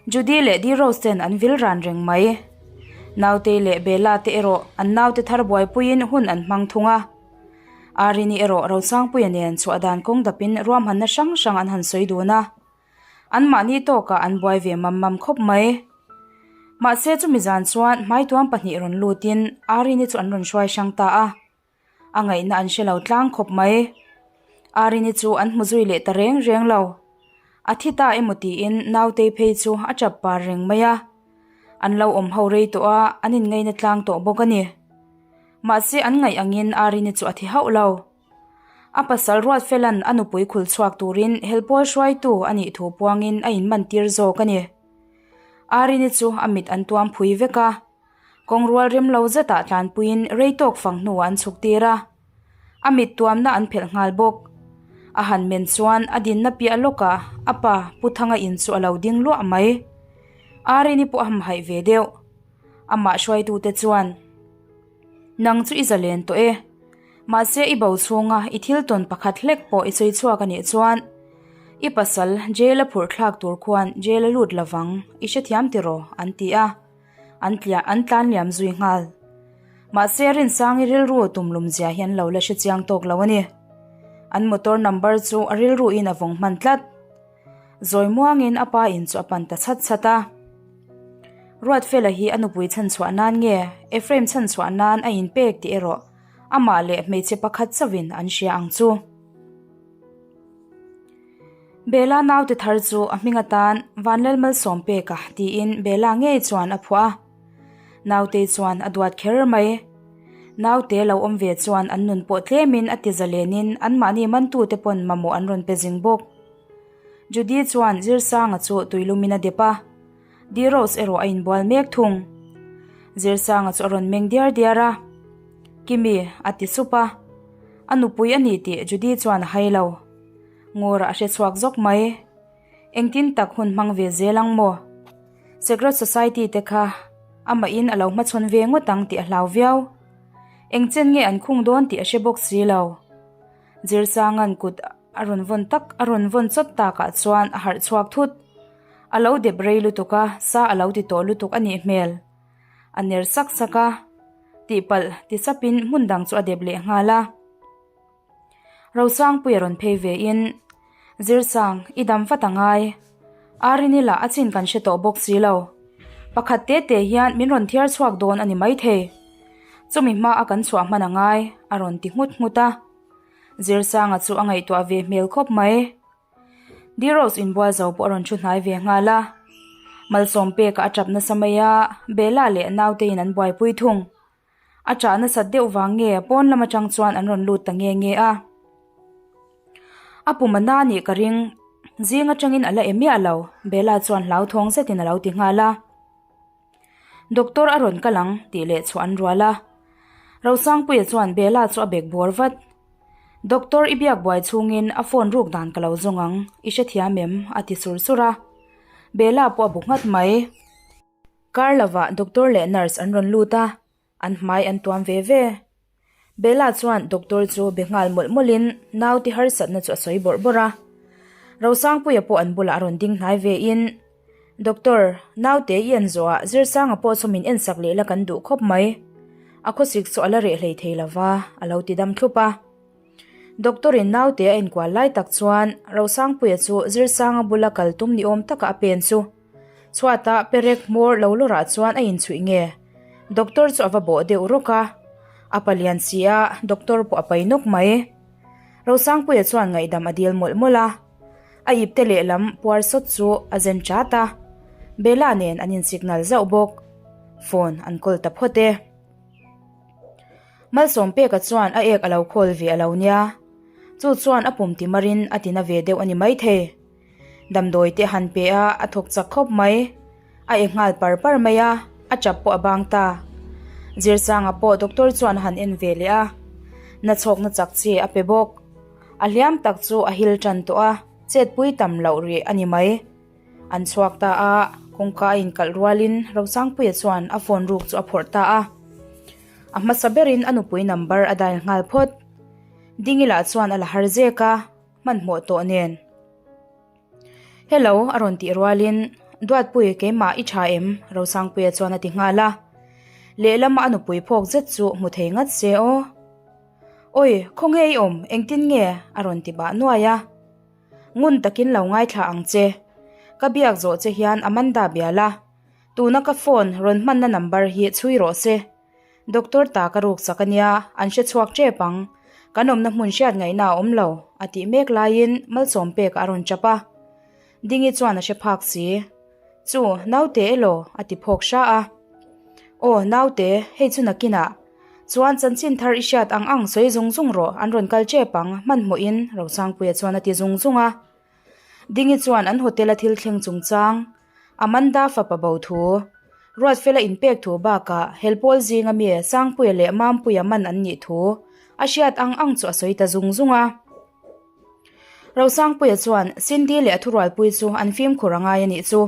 Judy leh Di Rose ten an vil ran reng mai. Nautei leh Bella te erawh an naute thar buaipuiin hun an hmang thung a. Arini erawh Rosangpuia nen chhuah dan kawng dapin ruahmanna hrang hrang an han sawi dun a. Anmahni tawkah an buai ve mam mam khawp mai. Mahse chumi zan chuan hmaituam pahnih rawn lutin Arini chu an rawn hruai hrang ta a. A ngaihna an hre lo tlang khawp mai. Arini chu an hmu zui leh ta reng reng lo. A thi ta emaw tiin nautei phei chu a tap par reng mai a. An lo awm ho rei tawh a, an inngaina tlang tawh bawk a ni. Mahse an ngaih angin Arini chu a thi hauh lo. A pasal Ruatfela'n a nupui khul chhuak turin helpawl hruaitu a nih thu puangin a inmantir zawk a ni. Arini chu a mit an tuam phui vek a, kawng rual rem lo zetah tlanpuiin rei tawk fang hnuah an chhuk tir a. A mit tuamna an phelh nghal bawk. A han men chuan a dinna piah lawkah a pa Pu Thanga in chu a lo ding luah mai. Arini pawh a hamhaih ve deuh. Amah hruaitute chuan. Nang chu i zalen tawh e. Mahse i bo chhunga i thil tawn pakhat hlek pawh i sawi chhuak a nih chuan i pasal jail a phurh thlak tur khuan jail a lut lovang i hrethiam tiraw an ti a, an tliah an tlan liam zui nghal. Mahse Rinsangi rilru tumlum zia hi an lo la hre chiang tawk lo a ni. An motor number chu a rilru in a vawng hman tlat. Zawi muangin a pa in chu a pan ta chhat chhat a. Ruatfela hi a nupui chhanchhuah nan nge Ephraim chhanchhuah nan a inpek tih erawh amah leh hmeichhe pakhat chauhin an hria ang chu. Bella naute thar chu a hming atan Vanlalmalsawmpeka tiin Bella ngei chuan a phuah a. Nautei chuan a duat kher mai. Naute lo awm ve chuan an nun pawh tlemin a ti zalenin anmahni mantute pawn mamawh an rawn pe zing bawk. Judy chuan Zirsanga chu tuilumin a dep a, Di Rose erawh a inbual mek thung. Zirsanga chu a rawn meng diar diar a, Kimi, a ti sup a. A nupui a ni tih Judy chuan a hai lo. Ngawrah a hre chhuak zawk mai. Engtin tak hun hmang ve zel ang maw? Secret Society te kha amahin a lo hmachhawn ve ngawt ang tih a hlau viau. Engchen nge an khung dawn tih a hre bawk si lo. Zirsanga'n kut a rawn vawn tak a rawn vawn chawt takah chuan a harh chhuak thut. A lo dep rei lutuk a, sa a lo ti tawh lutuk a nih hmel. A ner sak sak a, tihpalh ti chapin hmun dang chu a dep leh nghal a. Rosangpuia rawn phei ve in, Zirsang, i dam vat a ngai. Arini lah a chin kan hre tawh bawk si lo. Pakhat te te hian min rawn thiar chhuak dawn a ni maithei. Chumi hma a kan chhuah hman a ngai, a rawn ti nghut nghut a. Zirsanga chu a ngaihtuah ve hmel khawp mai. Di Rose inbual zo pawh a rawn thu hnai ve nghal a. Malsawm pekah a tap nasa mai a, Bella leh nauteiin an buaipui thung. A chah nasat deuh vang nge pawn lam atang chuan an rawn lut ta nge nge a. A pum a na nih ka ring, zing atangin a la e miah lo, Bella chuan hlauthawng zetin a lo ti nghal a. Doctor a rawn kal ang tih leh chhuah an rual a. Rosangpuia chuan Bella chu a bek bawr vat. Doctor i biak buai chhungin a phone ruk dan ka lo zawng ang, i hrethiam em? a ti sur sur a. Bella pawh a bu nghat mai. Kar lovah doctor leh nurse an rawn lut a, an hmai an tuam ve ve. Bella chuan doctor chu be nghal mawlh mawlhin naute harsatna chu a sawi bawrh bawrh a. Rosangpuia pawh an bulah a rawn ding hnai ve in. Doctor, naute i en zawhah Zirsanga pawh saw min ensak leh la kan duh khawp mai. A khawsik chu a la reh hlei thei lo va, a lo ti dam thlup a. Doctor-in naute a enkual lai tak chuan Rosangpuia chu Zirsanga bula kal tum ni awm taka a pen chu chhuatah perek hmawr lo lawrah chuan a inchhuih nge? Doctor chu a va bawh deuh rawk a, a palian si a, doctor pawh a pai nawk mai. Rosangpuia chuan ngaihdam a dil mawlh mawlh a. A ipte lehlam puar sawt chu a zen chat a, Bella nen an insignal zauh bawk. Phone an call ta phawt e. Malsawm peka chuan a ek a lo khawl ve a lo nia. Chu chuan a pum ti marin a tina ve deuh a ni maithei. Damdawi te a han pe a, a thawk chak khawp mai. A ek nghal par par mai a, a chap pawh a bang ta. Zirsanga pawh doctor chuan a han en ve leh a, nachhawkna chak chi a pe bawk. A hliam tak chu a hil tan tawh a, chetpui tam loh rih a ni mai. An chhuak ta a, kawngka a inkalh rualin Rosangpuia chuan a phone ruk chu a phawrh ta a. A hmasa berin a nupui number a dial nghal phawt. Dingi lah chuan a la har zek a, hmanhmawh tawh nen. Hello a rawn tih rualin Duatpui keimah i tha em? Rosangpuia chuan a ti nghal a. Lehlama a nupui phawk zet chu hmu thei ngat se aw. Awi, khawnge i awm, engtin nge? a rawn ti bah nuai a. Ngun takin lo ngaithla ang che. Ka biak zawh che hian Amanda bia la. Tuna ka phone rawn hmanna number hi chhui rawh se. Doctor ta ka ruk chak ania, an hre chhuak tep ang. Kan awmna hmun hriat ngaihna a awm lo, a tih mek laiin Malsawm pek a rawn tap a. Dingi chuan a hre phak si. Chu, naute elaw? a ti phawk hra a. Aw, naute, hei chu nakinah. Chuan chanchin thar i hriat ang ang sawi zung zung rawh, an rawn kal tep ang, hmanhmawhin Rosangpuia chuan a ti zung zung a. Dingi chuan an hotel a thil thleng chungchang, Amanda fapa bo thu, Ruatfela inpek thu bakah Helpawl zinga mi Sangpuia leh Mampuia man an nih thu a hriat ang ang chu a sawi ta zung zung a. Rosangpuia chuan Cindy leh a thurualpui chu an fimkhur a ngai a nih chu.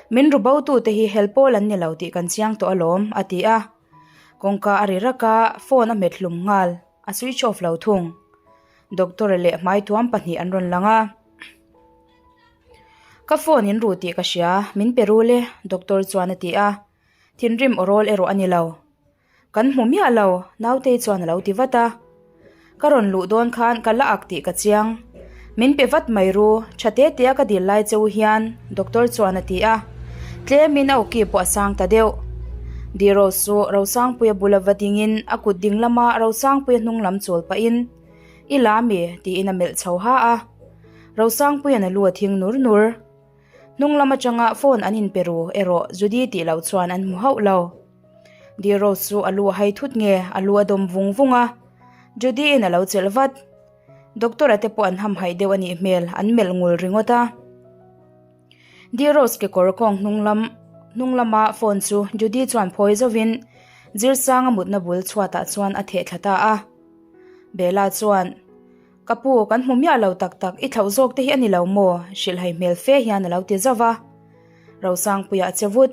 Min ru bo tute hi Helpawl an ni lo tih kan chiang tawh alawm, a ti a. Kawngka a ri rak a, phone a hmet hlum nghal, a switch off lo thung. Doctor leh hmaituam pahnih an rawn lang a. Ka phone in ru tih ka hria, min pe rul e, doctor chuan a ti a. Thinrim aw rawl erawh a ni lo. Kan hmu miah lo, Nautei chuan a lo ti vat a. Ka rawn luh dawn khan ka la ak tih ka chiang. Min pe vat mai ru, tha te te a ka dil lai che u hian, doctor chuan a ti a. Tlemin a awki pawh a sang ta deuh. Dirose chu Rosangpuia bula va dingin a kut ding lama Rosangpuia hnung lam chawl pahin, I la mi? tiin a melh chho ha a. Rosangpuia'n a lu a thing nur nur. Hnung lam atanga phone an inpe ru erawh Judy tih loh chuan an hmu hauh lo. Dirose chu a lu a hai thut nge a lu a dawm vung vung a. Judy-in a lo chelh vat. Doctor-a te pawh an hamhaih deuh a nih hmel an melh ngul ringawt a. Dirose kekawr kawng hnung lam hnung lama phone chu Judy chuan phawi zauhin Zirsanga mutna bul chhuatah chuan a theh thla ta a. Bella chuan, Ka pu, kan hmu miah lo tak tak, i thlauh zawk te hi a ni lo maw? Hrilhhai hmel fe hian a lo ti zauh va. Rosangpuia a che vut.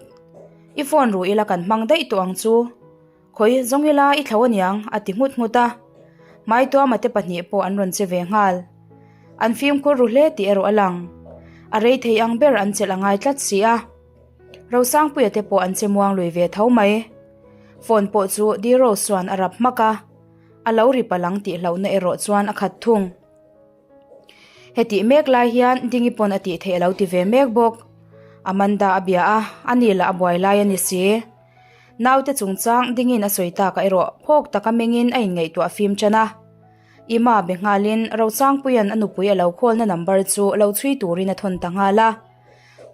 I phone ru ila kan hmang daih tawh ang chu. Khawi, zawng ila i thlauh aniang, a ti nghut nghut a. Hmaituama te pahnih pawh an rawn che ve nghal. An fimkhur ru hle tih erawh a lang. A rei thei ang ber an chelh a ngai tlat si a. Rosangpuia te pawh an che muang lui ve tho mai. Phone pawh chu Dirose chuan a rap hmak a. A lo ri palh ang tih hlauhna erawh chuan a khat thung. Hetih mek lai hian Dingi pawn a tih theih a lo ti ve mek bawk. Amanda a bia a, a ni lah a buai lai a ni si. Naute chungchang Dingi'n a sawi takah erawh phawk taka mengin a inngaihtuah fim tan a. Ima be nghalin Rosangpuia'n a nupui a lo khawlna number chu lo chhui turin a thawn ta nghal a.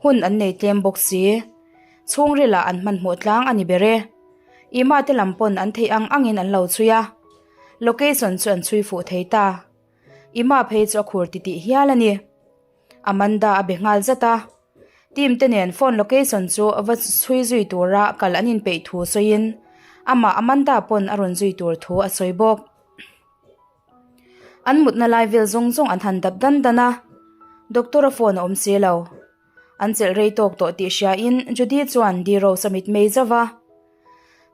Hun an nei tlem bawk si. Chhungrilah an hmanhmawh tlang a ni ber e. Ima te lam pawn an theih ang angin an lo chhui a, location chu an chhui fuh thei ta. Ima phei chu a khur titih hial a ni. Amanda a be nghal zat a, team te nen phone location chu va chhui zui tura kal an inpeih thu sawiin amah Amanda pawn a rawn zui tur thu a sawi bawk. An mutna lai vel zawng zawng an han dap dan dan a, doctor a phone a awm si lo. An chelh rei tawk tawh tih hriain Judy chuan D-Rose a mitmei zauh va.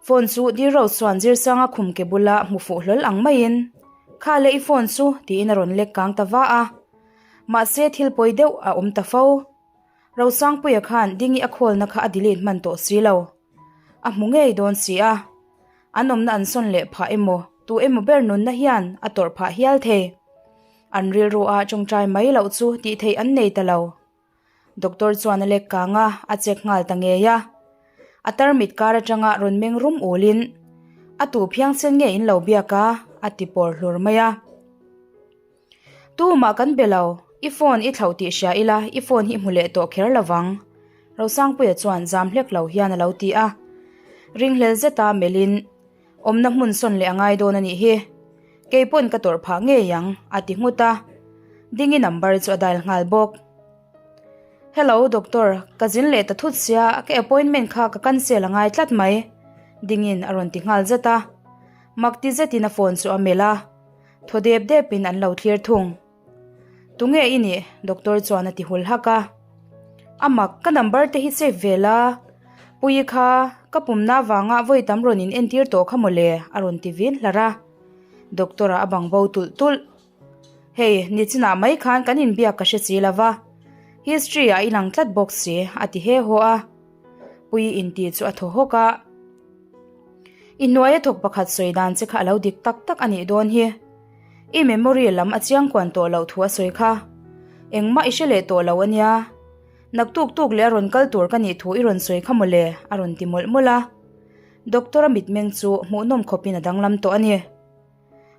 Phone chu D-Rose chuan Zirsanga khum ke bula hmu fuh hlawl ang maiin, Kha le i phone chu, tiin a rawn lek kang ta va a. Mahse thil pawi deuh a awm ta fo. Rosangpuia khan Dingi a khawlna kha a delete hman tawh si lo. A hmu ngei dawn si a. An awmna an sawn leh phah emaw, tu emaw ber nunna hian a tawrh phah hial thei. An rilru a tawngtai mai loh chu tih theih an nei ta lo. Doctor chuan a lek kang a, a check nghal ta ngei a. A tarmit kar atanga rawn meng rum ulin, A tu phiangsen nge in lo biak a? a ti pawr hlur mai a. Tumah kan be lo, i phone i thlauh tih hria ila i phone hi hmu leh tawh kher lo vang. Rosangpuia chuan zam hlek lo hian a lo ti a. Ringhlel zeta melhin, Awmna hmun sawn leh a ngai dawn a nih hi. Kei pawn ka tawrh phah ngei ang, a ti nghut a. Dingi number chu a dial nghal bawk. Hello doctor, ka zin leh ta thut sia, ka appointment kha ka cancel a ngai tlat mai, Dingin a rawn ti nghal zet a. Mak ti zetin a phone chu a melh a. Thaw dep depin an lo thlir thung. Tunge i nih? Doctor chuan a ti hul hak a. A mak, ka number te hi save ve la. Puii kha, ka pumna avanga vawi tam rawn in entir tawh kha mawle, a rawn ti vin hlar a. Doctor a bang bo tulh tulh. Hei, nichinah mai khan kan inbiak ka hre si lo va. History ah i lang tlat bawk si, a ti he haw a. Puii inti chu a thaw hawk a. I hnuaia thawk pakhat sawi dan che kha a lo dik tak tak a nih dawn hi. I memory lam a chiang kuan tawh loh thu a sawi kha. Engmah i hre leh tawh lo a nia. Naktuk tuk leh a rawn kal tur ka nih thu i rawn sawi kha mawle a rawn ti mawlh mawlh a. Doctor a mitmeng chu hmuhnawm khawpin a danglam tawh a ni.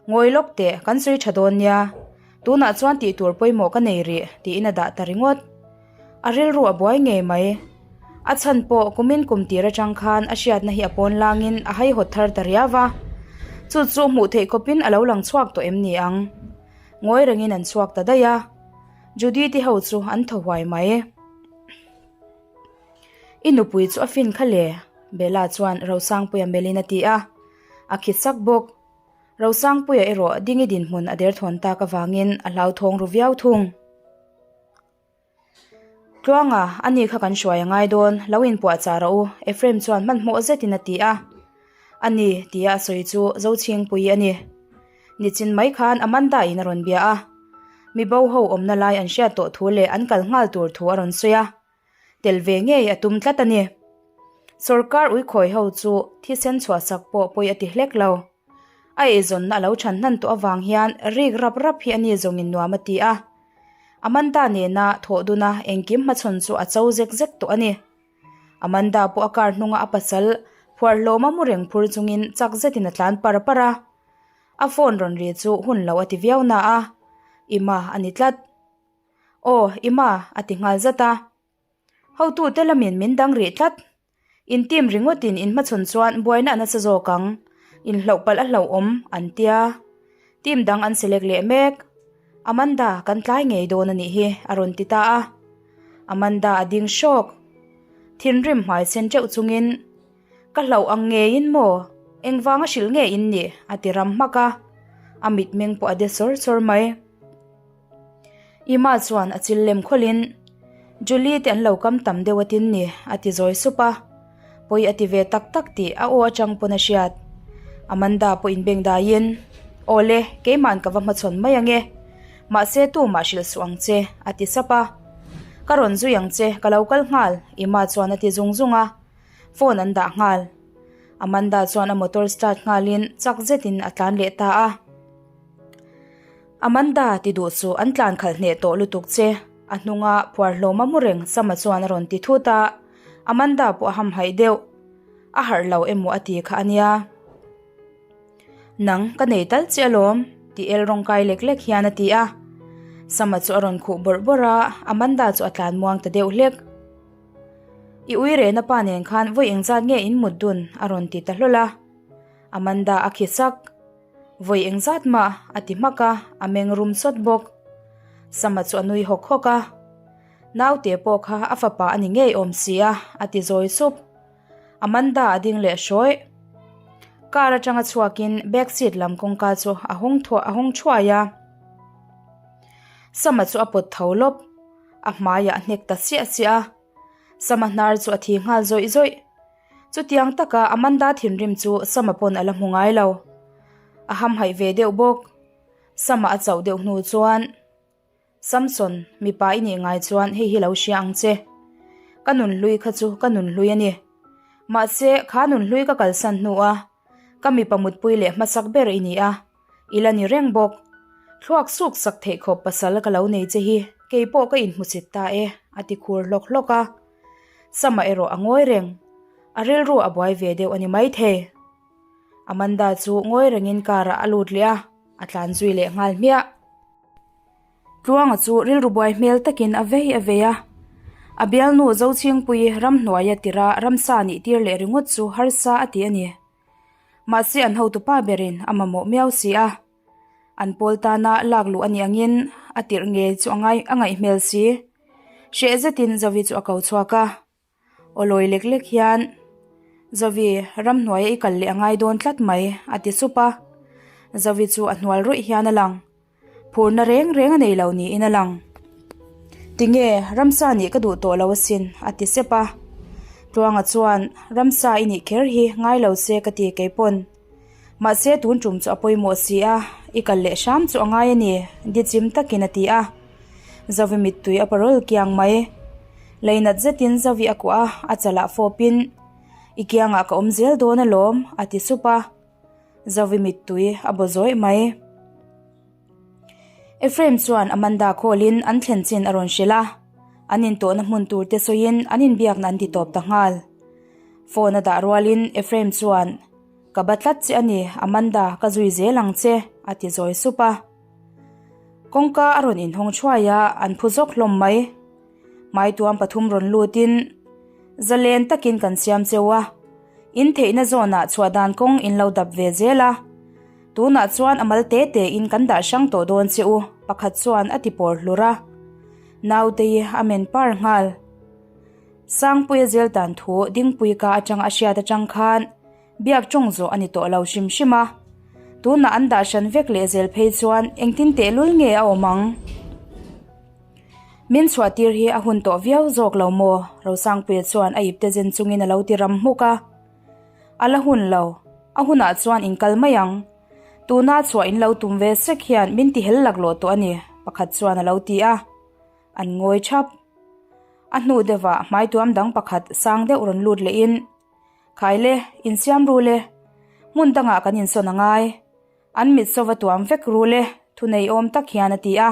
Ngawi lawk teh, kan sawi tha dawn nia. Tunah chuan tih tur pawimawh ka nei rih, tiin a dah ta ringawt. A rilru a buai ngei mai. A chhan pawh kumin kum tir atang khan a hriatna hi a pawn langin a haihawt thar ta riau va. Chu chu hmuh theih khawpin a lo lang chhuak tawh em ni ang? Ngawi rengin an chhuak ta daih a. Judy te ho chu an thaw huai mai. I nupui chu a fin kha le, Bella chuan Rosangpuia melhin a ti a. A khit sak bawk. Rosangpuia erawh Dingi dinhmun a derthawn tak avangin a hlauthawng ru viau thung. Tluanga, a ni kha kan hruai a ngai dawn, lo inpuahchah rawh u, Ephraim chuan hmanhmawh zetin a ti a. A ni, tia a sawi chu Zochhingpui a ni. Nichin mai khan Amanda in a rawn bia a. Mi bo ho awmna lai an hriat tawh thu leh an kal nghal tur thu a rawn sawi a. Tel ve ngei a tum tlat a ni. Sawrkar uikhawi ho chu thisen chhuahsak pawh pawi a ti hlek lo. A eizawnna a lo than hnan tawh avang hian rik rap rap hi a ni zawngin nuam a ti a. Amanda nena thawh duna engkim hmachhawn chu a cho zek zek tawh a ni. Amanda pawh a car hnunga a pasal phuar hlawma mu reng phur chungin chak zetin a tlan par par a. A phone rawn ri chu hun lo a ti viau na a, Ima a ni tlat. Aw, Ima a ti nghal zat a. Hotute lamin min dang rih tlat. In team ringawtin in hmachhawn chuan buaina a nasa zawk ang, inhloh palh a hlauhawm an tia. Team dang an select leh mek. Amanda kan tlai ngei dawn a nih hi a rawn ti ta a. Amanda a ding hrawk. Thinrim hmai sen teuh chungin, Ka hlauh ang ngeiin maw? Engvanga hrilh nge in nih? a ti ram hmak a. A mitmeng pawh a de sawr sawr mai. Ima chuan a chil lem khawlhin, Julie te an lo kam tam deuh a tin ni, a ti zawi sup a. Pawi a ti ve tak tak tih a aw atang pawn a hriat. Amanda pawh inbeng daiin, Awle, keima'n ka va hmachhawn mai ange. Mahse tumah hrilh suh ang che, a ti sap a. Ka rawn zui ang che, ka lo kal nghal, Ima chuan a ti zung zung a. Phone an dah nghal. Amanda chuan a motor start nghalin chak zetin a tlan leh ta a. Amanda ti duh chu an tlan khalh hneh tawh lutuk che. A hnunga phuar hlawma mu reng Sama chuan a rawn ti thut a, Amanda pawh a hamhaih deuh. A harh lo emaw a ti kha a nia. Nang ka nei tal che alawm ti el rawng kai lek lek hian a ti a. Sama chu a rawn khuh bawrh bawrh a, Amanda chu a tlan muang ta deuh hlek. I ui rehna pa nen khan vawi engzat nge in mut dun a rawn ti ta hlawl a. Amanda a khi sak. Vawi engzat mah a ti hmak a, a meng rum sawt bawk. Sama chu a nui hawk hawk a. Naute pawh kha a fapa a ni ngei awm si a, a ti zawi sup. Amanda a ding leh hrawih. Car atanga chhuakin back seat lam kawngka chu a hawng thuah a hawng thuai a. Sama chu a pawt tho lawp. A hmaiah a hnek ta chiah chiah a. Sama hnar chu a thi nghal zawih zawih. Chutiang taka Amanda thinrim chu Sama pawn a la hmu ngai lo. A hamhaih ve deuh bawk. Sama a chauh deuh hnu chuan, Samson, mipa i nih ngai chuan hei hi lo hria ang che. Ka nunhlui kha chu ka nunhlui a ni. Mahse, kha nunhlui ka kalsan hnu a, ka mipa mutpui leh hmasak ber i ni a, i la ni reng bawk. Thluak suk sak theih khawp pasal ka lo nei che hi kei pawh ka inhmusit ta e, a ti khur hlawk hlawk a. Sama erawh a ngawi reng. A rilru a buai ve deuh a ni maithei. Amanda chu ngawi rengin car ah a lut leh a, a tlan zui leh nghal hmiah. Tluanga chu rilru buai hmel takin a vei a vei a, a bialnu Zochhingpui ramhnuaia tira ramsa nih tir leh ringawt chu harsa a ti a ni. Mahse an hotupa berin a mamawh miau si a, an pawl tana lak luh a nih angin a tirh ngei chu a ngai a ngaih hmel si. Hreh zetin Zovi chu a ko chhuak a. Aw lawi lek lek hian, Zovi, ramhnuaia i kal leh a ngai dawn tlat mai, a ti sup a. Zovi chu a hnual rawih hian a lang. Phurna reng reng a nei lo niin a lang. Tinge, ramsa nih ka duh tawh lo asin, a ti sep a. Tluanga chuan, Ramsa i nih kher hi ngai lo se ka ti kei pawn. Mahse tun tum chu a pawimawh si a, i kal leh hram chu a ngai a ni, dichim takin a ti a. Zovi mittui a parawl kiang mai. Leinat zetin Zovi a kuah a, a chalah fawpin, I kiangah ka awm zel dawn alawm, a ti sup a. Zovi mittui a baw zawih mai. Ephraim chuan Amanda call-in an thlen chin a rawn hrilh a, an intawhna hmun tur te sawiin an inbiakna an ti tawp ta nghal. Phone a dah rualin Ephraim chuan, Ka ba tlat che a ni, Amanda, ka zui zel ang che, a ti zawi sup a. Kawngka a rawn inhawng thuai a, an phu zawk hlawm mai. Hmaituam pathum rawn lutin, Zalen takin kan siam cheu a, in theihna zawnah chhuah dan kawng in lo dap ve zel a. Tunah chuan a mal te te in kan dah hrang tawh dawn che u, pakhat chuan a ti pawr hlur a. Nautei a men par nghal. Sangpuia zel dan thu Dingpui ka atang a hriat atang khan biak tawng zawh a ni tawh lo hrim hrim a. Tunah an dah hran vek leh zel phei chuan engtin tehlul nge a awm ang? Min chhuah tir hi a hun tawh viau zawk lo maw? Rosangpuia chuan a ipte zen chungin a lo ti ram hmuk a. A la hun lo. A hunah chuan in kal mai ang. Tuna chhuah in lo tum ve sek hian min ti hel laklawh tawh a ni, pakhat chuan a lo ti a. An ngawi thap. A hnu deuhah hmaituam dang pakhat sang deuh rawn lut lehin, Khai le, insiam ru le. Hmun dangah kan insawn a ngai. An mit sawva tuam vek ru le, thunei awm tak hian a ti a.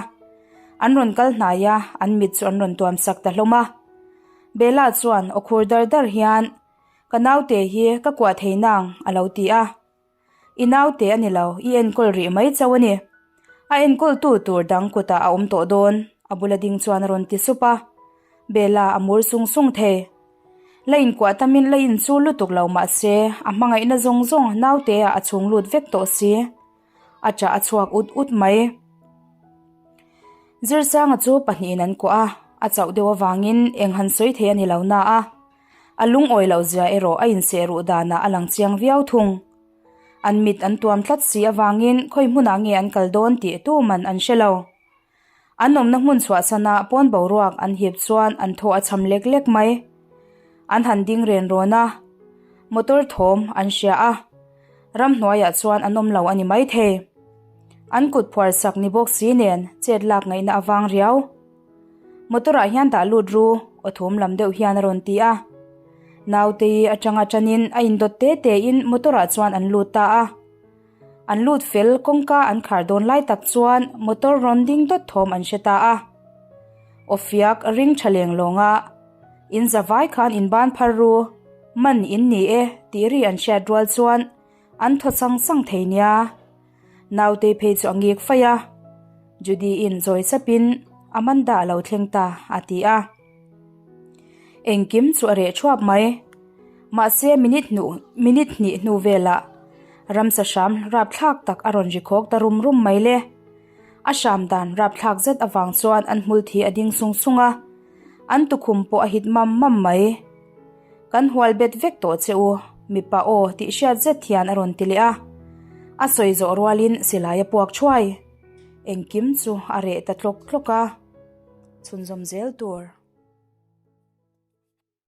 An rawn kal hnai a, an mit chu an rawn tuam sak ta hlawm a. Bella chuan aw khur dar dar hian, Ka naute hi ka kuah thei nang, a lo ti a. I naute a ni lo, i enkawl rih mai chauh a ni. A enkawltu tur dang kutah a awm tawh dawn, a bula ding chuan a rawn ti sup a. Bella a mur sung sung thei. La inkuah tamin la inchul lutuk lo mah se, a hmangaihna zawng zawng naute ah a chhung lut vek tawh si. A ṭah a chhuak ut ut mai. Zirsanga chu pahnihin an kuah a, a chauh deuh avangin eng han sawi thei a ni lo na a. A lungawi loh zia erawh a inseh ruh danah a lang chiang viau thung. An mit an tuam tlat si avangin khawi hmunah nge an kal dawn tih tuman an hre lo. An awmna hmun chhuahsana pawn boruak an hip chuan an thaw a cham lek lek mai. An han ding ren rawn a, motor thawm an hria a, ramhnuaiah chuan an awm lo a ni maithei. An kut phuar sak ni bawk si nen chet lak ngaihna avang riau. Motor ah hian dah lut ru, aw thawm lam deuh hian a rawn ti a. Nautei atanga tanin a indawt te te in motor ah chuan an lut ta a. An lut fel kawngka an khar dawn lai tak chuan motor rawn ding dawt thawm an hre ta a. Aw fiak ring tha leng lawng a, In za vai khan in ban phar ru, man in ni e tih ri an hriat rual chuan an thaw sang sang thei nia. Nautei phei chu a ngik faih a, Judy-in zawi chapin Amanda a lo thleng ta a ti a. Engkim chu a reh thuap mai. Mahse minute hnu minute hnih hnu velah ramsa hram rapthlak tak a rawn ri khawk ta rum rum mai le. A hram dan rapthlak zet avang chuan an hmul thi a ding sung sung a, an tukhum pawh a hit mam mam mai. Kan hual bet vek tawh che u, mipa aw tih hriat zet hian a rawn ti leh a. A sawi zawh rualin silai a puak thuai. Engkim chu a reh ta tlawk tlawk a. Chhunzawm zel tur.